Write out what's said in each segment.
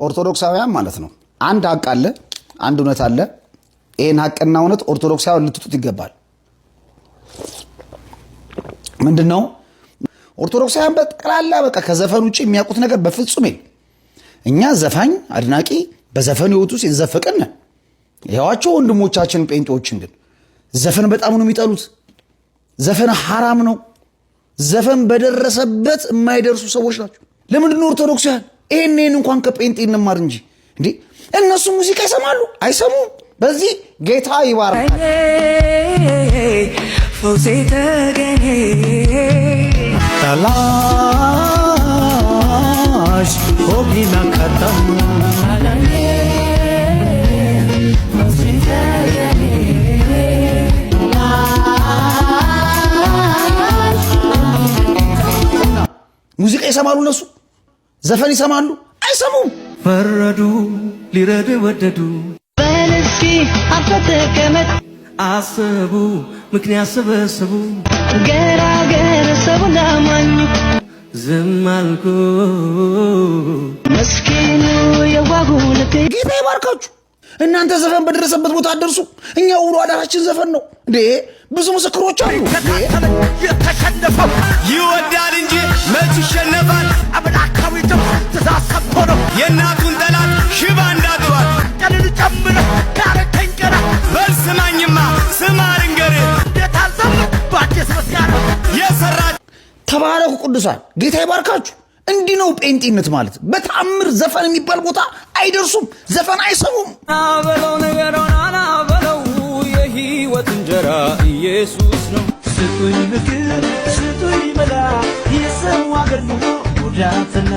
ኦርቶዶክሳውያን ማለት ነው። አንድ ሀቅ አለ፣ አንድ እውነት አለ። ይህን ሀቅና እውነት ኦርቶዶክሳውያን ልትጡት ይገባል። ምንድን ነው? ኦርቶዶክሳውያን በጠቅላላ በቃ ከዘፈን ውጭ የሚያውቁት ነገር በፍጹም የለም። እኛ ዘፋኝ አድናቂ በዘፈን ህይወት ውስጥ የተዘፈቅን ነን። ያዋቸው ወንድሞቻችን ጴንጤዎችን ግን ዘፈን በጣም ነው የሚጠሉት። ዘፈን ሐራም ነው። ዘፈን በደረሰበት የማይደርሱ ሰዎች ናቸው። ለምንድን ነው ኦርቶዶክሳውያን ይሄን እንኳን ከጴንጤ እንማር እንጂ እንዴ? እነሱ ሙዚቃ ይሰማሉ አይሰሙም? በዚህ ጌታ ይባርካል። ፈውሴ ተገኘ። तलाश होगी ना खत्म। ሙዚቃ ይሰማሉ እነሱ ዘፈን ይሰማሉ አይሰሙም? ፈረዱ ሊረዱ ወደዱ። በል እስኪ አርፈህ ተቀመጥ። አሰቡ ምክንያት ሰበሰቡ። ገራገር ሰውን አማኙ። ዝም አልኩ። መስኪኑ የዋሁ ልቤ። ጌታ ይባርካችሁ። እናንተ ዘፈን በደረሰበት ቦታ አትደርሱ። እኛ ውሎ አዳራችን ዘፈን ነው እንዴ! ብዙ ምስክሮች አሉ። የተሸነፈው ይወዳል እንጂ መች ይሸነፋል? አምላካዊ ድምፅ ትእዛዝ ሰጥቶ ነው የእናቱን ጠላት ሽባ እንዳድሯል። ቀንን ጨምረ ካረከኝ ቀና በል ስማኝማ ስማ ልንገርህ እንዴት አልዘምር በአዲስ ምስጋና የሰራ ተባረኩ ቅዱሳን፣ ጌታ ይባርካችሁ። እንዲህ ነው ጴንጤነት ማለት። በተአምር ዘፈን የሚባል ቦታ አይደርሱም። ዘፈን አይሰሙም። በለው ነገረው ናና በለው የህይወት እንጀራ ኢየሱስ ነው። ስጡኝ ምክር ስጡኝ መላ የሰው አገር ኑሮ ጉዳትና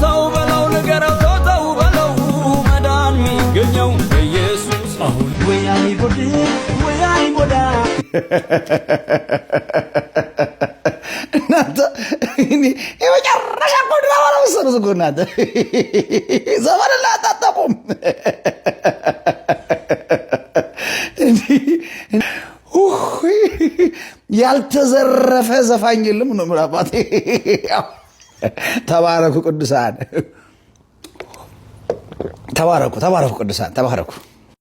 ተው በለው ንገረው ተው በለው መዳን የሚገኘው በኢየሱስ አሁን። ወይ አይጎድል ወይ አይሞላ። እናንተ እኔ የመጨረሻ እኮ ድራማ ነው የምትሰሩት እኮ እናንተ ዘፈን ላይ አታጠቁም። ያልተዘረፈ ዘፋኝ የለም ነው የምልህ አባቴ። ተባረኩ ቅዱሳን፣ ተባረኩ፣ ተባረኩ ቅዱሳን፣ ተባረኩ።